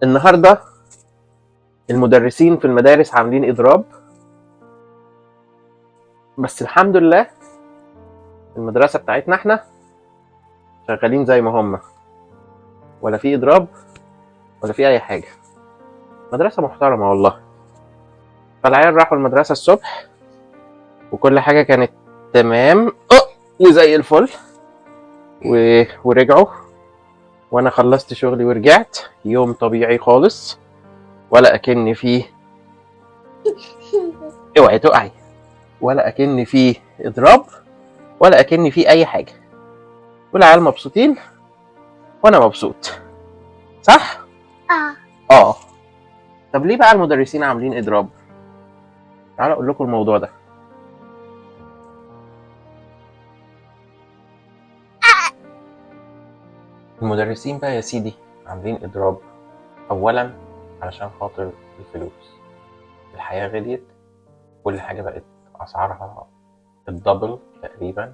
النهارده المدرسين في المدارس عاملين اضراب، بس الحمد لله المدرسة بتاعتنا احنا شغالين زي ما هم، ولا في اضراب ولا في اي حاجه. مدرسه محترمه والله. فالعيال راحوا المدرسة الصبح وكل حاجة كانت تمام وزي الفل ورجعوا، وانا خلصت شغلي ورجعت. يوم طبيعي خالص، ولا اكن فيه، اوعي تقعي، ولا اكن فيه اضراب ولا اكن فيه اي حاجه، والعيال مبسوطين وانا مبسوط، صح؟ اه. اه. طب ليه بقى المدرسين عاملين اضراب؟ تعالوا اقول لكم الموضوع ده. المدرسين بقى يا سيدي عاملين اضراب اولا علشان خاطر الفلوس. الحياة غليت، كل حاجة بقت اسعارها ال double تقريبا،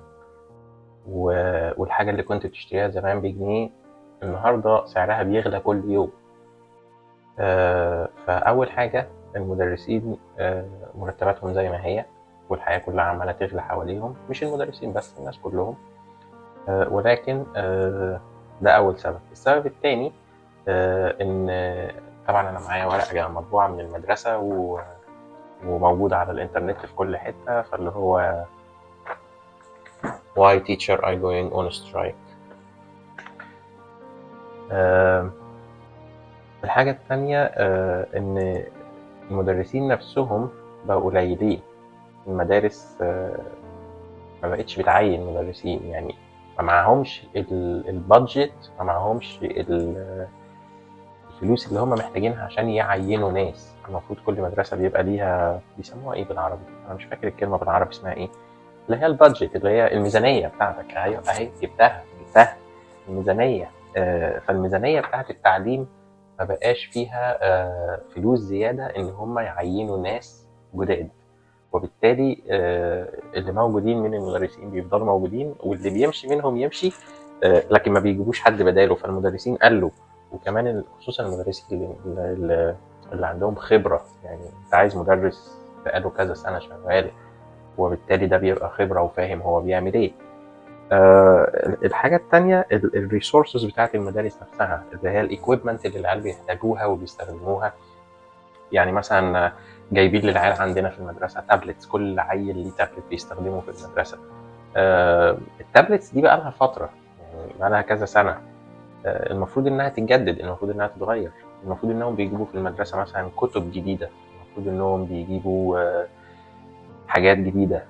والحاجة اللي كنت بتشتريها زمان بجنيه النهارده سعرها بيغلى كل يوم. فاول حاجة المدرسين مرتباتهم زي ما هي، والحياة كلها عماله تغلى حواليهم، مش المدرسين بس، الناس كلهم. ولكن ده اول سبب. السبب الثاني ان طبعا انا معايا ورقة مطبوعة من المدرسة وموجودة على الانترنت في كل حتة، فاللي هو why teacher are going on strike. الحاجة التانية إن المدرسين نفسهم بقوا قليلين. المدارس ما بقتش بتعين مدرسين، يعني ما معهمش ال budget، ما معهمش الفلوس اللي هم محتاجينها عشان يعينوا ناس. المفروض كل مدرسة بيبقى ليها، بيسموها ايه بالعربي؟ أنا مش فاكر الكلمة بالعربي اسمها ايه، اللي هي ال budget، اللي هي الميزانية بتاعتك. أيوة أهي جبتها الميزانية. فالميزانية بتاعت التعليم ما بقاش فيها فلوس زيادة إن هم يعينوا ناس جداد، وبالتالي اللي موجودين من المدرسين بيفضلوا موجودين، واللي بيمشي منهم يمشي، لكن ما بيجيبوش حد بداله. فالمدرسين قالوا، وكمان خصوصا المدرسين اللي عندهم خبرة، يعني انت عايز مدرس بقاله كذا سنة شغال، وبالتالي ده بيبقى خبرة وفاهم هو بيعمل ايه. الحاجة التانية ال resources بتاعت المدارس نفسها، اللي هي ال equipment اللي العيال بيحتاجوها وبيستخدموها. يعني مثلا جايبين للعيال عندنا في المدرسة tablets، كل عيل ليه تابلت بيستخدمه في المدرسة. ال tablets دي بقى لها فترة، يعني بقى لها كذا سنة، المفروض انها تتجدد، المفروض انها تتغير، المفروض انهم بيجيبوا في المدرسة مثلا كتب جديدة، المفروض انهم بيجيبوا حاجات جديدة.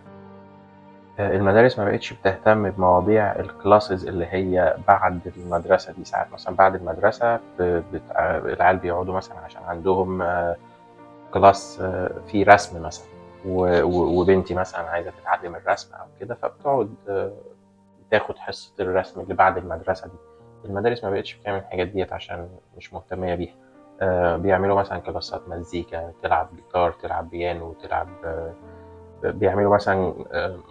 المدارس ما بقتش بتهتم بمواضيع ال classes اللي هي بعد المدرسة دي. ساعات مثلا بعد المدرسة العيال بيقعدوا مثلا عشان عندهم class في رسم مثلا، وبنتي مثلا عايزة تتعلم الرسم أو كده، فبتقعد تاخد حصة الرسم اللي بعد المدرسة دي. المدارس ما بقتش بتعمل الحاجات ديت عشان مش مهتمية بيها. بيعملوا مثلا كلاسات مزيكا، تلعب جيتار، تلعب بيانو، تلعب، بيعملوا مثلا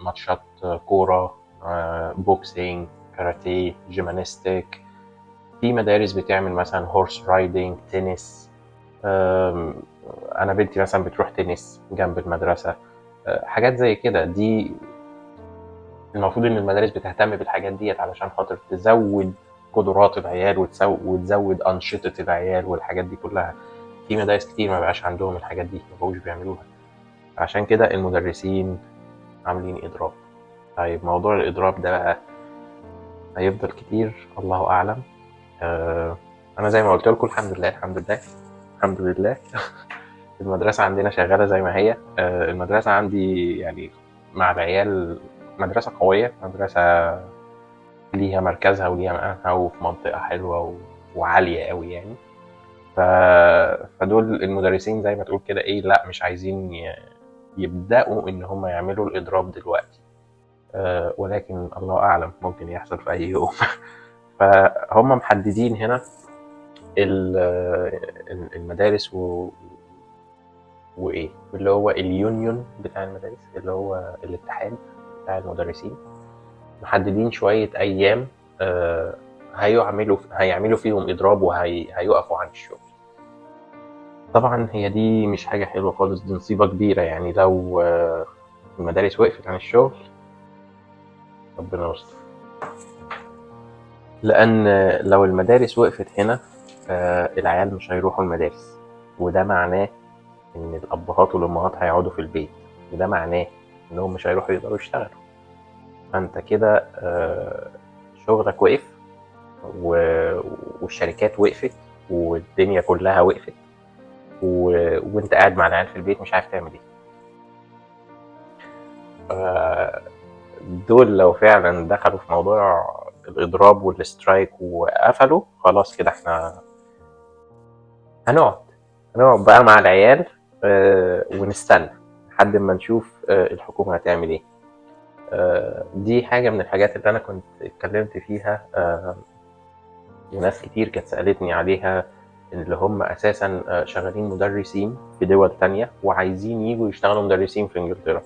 ماتشات كورة، boxing، كاراتيه، gymnastic. في مدارس بتعمل مثلا horse riding، تنس. أنا بنتي مثلا بتروح تنس جنب المدرسة، حاجات زي كده. دي المفروض إن المدارس بتهتم بالحاجات ديت علشان خاطر تزود قدرات العيال وتزود أنشطة العيال والحاجات دي كلها. في مدارس كتير ما بقاش عندهم الحاجات دي، ما بقوش بيعملوها، عشان كده المدرسين عاملين إضراب. طيب موضوع الإضراب ده بقى هيفضل كتير، الله أعلم. أنا زي ما قلت لكم الحمد لله الحمد لله الحمد لله المدرسة عندنا شغالة زي ما هي. المدرسة عندي يعني مع العيال مدرسة قوية، مدرسة ليها مركزها وليها مقامها وفي منطقة حلوة وعالية قوي يعني. فدول المدرسين زي ما تقول كده إيه، لا مش عايزين يبدأوا إن هم يعملوا الإضراب دلوقتي، ولكن الله أعلم ممكن يحصل في أي يوم. فهم محددين هنا المدارس وإيه اللي هو ال union بتاع المدارس، اللي هو الاتحاد بتاع المدرسين، محددين شوية أيام هيعملوا فيهم إضراب وهيقفوا عن الشغل. طبعا هي دي مش حاجة حلوة خالص، دي مصيبة كبيرة. يعني لو المدارس وقفت عن الشغل ربنا يستر، لأن لو المدارس وقفت هنا العيال مش هيروحوا المدارس، وده معناه إن الأبهات والأمهات هيقعدوا في البيت، وده معناه إنهم مش هيروحوا يقدروا يشتغلوا. فأنت كده شغلك وقف، والشركات وقفت، والدنيا كلها وقفت، وانت قاعد مع العيال في البيت مش عارف تعمل ايه. دول لو فعلا دخلوا في موضوع الاضراب وال strike وقفلوا، خلاص كده احنا هنقعد بقى مع العيال ونستنى لحد ما نشوف الحكومة هتعمل ايه. دي حاجة من الحاجات اللي انا كنت اتكلمت فيها، وناس كتير كانت سألتني عليها، اللي هم اساسا شغالين مدرسين في دول تانية وعايزين يجوا يشتغلوا مدرسين في انجلترا.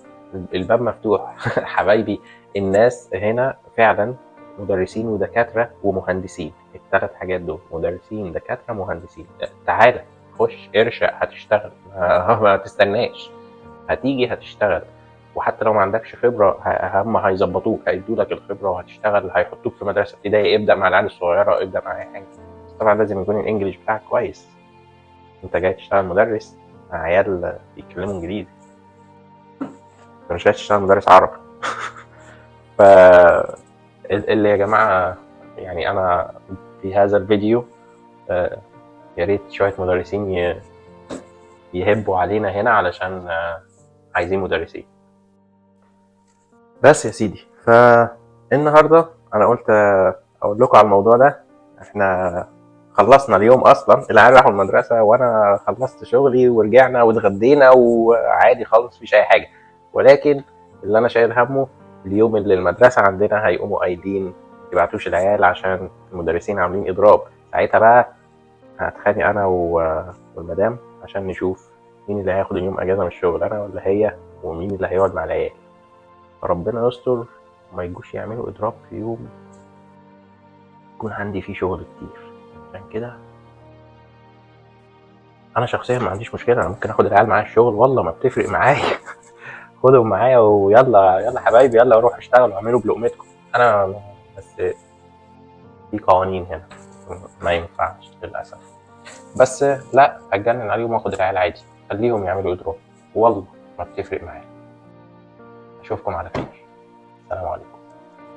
الباب مفتوح حبايبي. الناس هنا فعلا مدرسين ودكاترة ومهندسين، الثلاث حاجات دول، مدرسين دكاترة مهندسين. تعالى خش ارشق، هتشتغل، ما تستناش، هتيجي هتشتغل. وحتى لو ما عندكش خبرة هم هيظبطوك، هيدوا لك الخبرة وهتشتغل، هيحطوك في مدرسة ابتدائي، ابدأ مع العيال الصغيرة، ابدأ مع أي حاجة. بس طبعا لازم يكون الإنجليش بتاعك كويس، أنت جاي تشتغل مدرس مع عيال بيتكلموا إنجليزي، أنت مش جاي تشتغل مدرس عربي. ف اللي يا جماعة، يعني أنا في هذا الفيديو يا ريت شوية مدرسين يهبوا علينا هنا، علشان عايزين مدرسين. بس يا سيدي، فالنهارده انا قلت اقول لكم على الموضوع ده. احنا خلصنا اليوم اصلا، العيال راحوا المدرسة وانا خلصت شغلي ورجعنا واتغدينا وعادي خالص، مفيش اي حاجة. ولكن اللي انا شايل همه اليوم اللي المدرسة عندنا هيقوموا قايلين يبعتوش العيال عشان المدرسين عاملين اضراب، ساعتها بقى هتخانق انا والمدام عشان نشوف مين اللي هياخد اليوم اجازه من الشغل، انا ولا هي، ومين اللي هيقعد مع العيال. ربنا يستر وما يجوش يعملوا اضراب في يوم يكون عندي فيه شغل كتير. عشان كده انا شخصيا ما عنديش مشكلة، انا ممكن اخد العيال معايا الشغل، والله ما بتفرق معايا خدهم معايا ويلا يلا حبايبي، يلا روحوا اشتغلوا واعملوا بلقمتكم. انا بس في قوانين هنا ما ينفعش للاسف. بس لا اتجنن عليهم واخد العيال عادي، خليهم يعملوا اضراب، والله ما بتفرق معايا. اشوفكم على خير، السلام عليكم.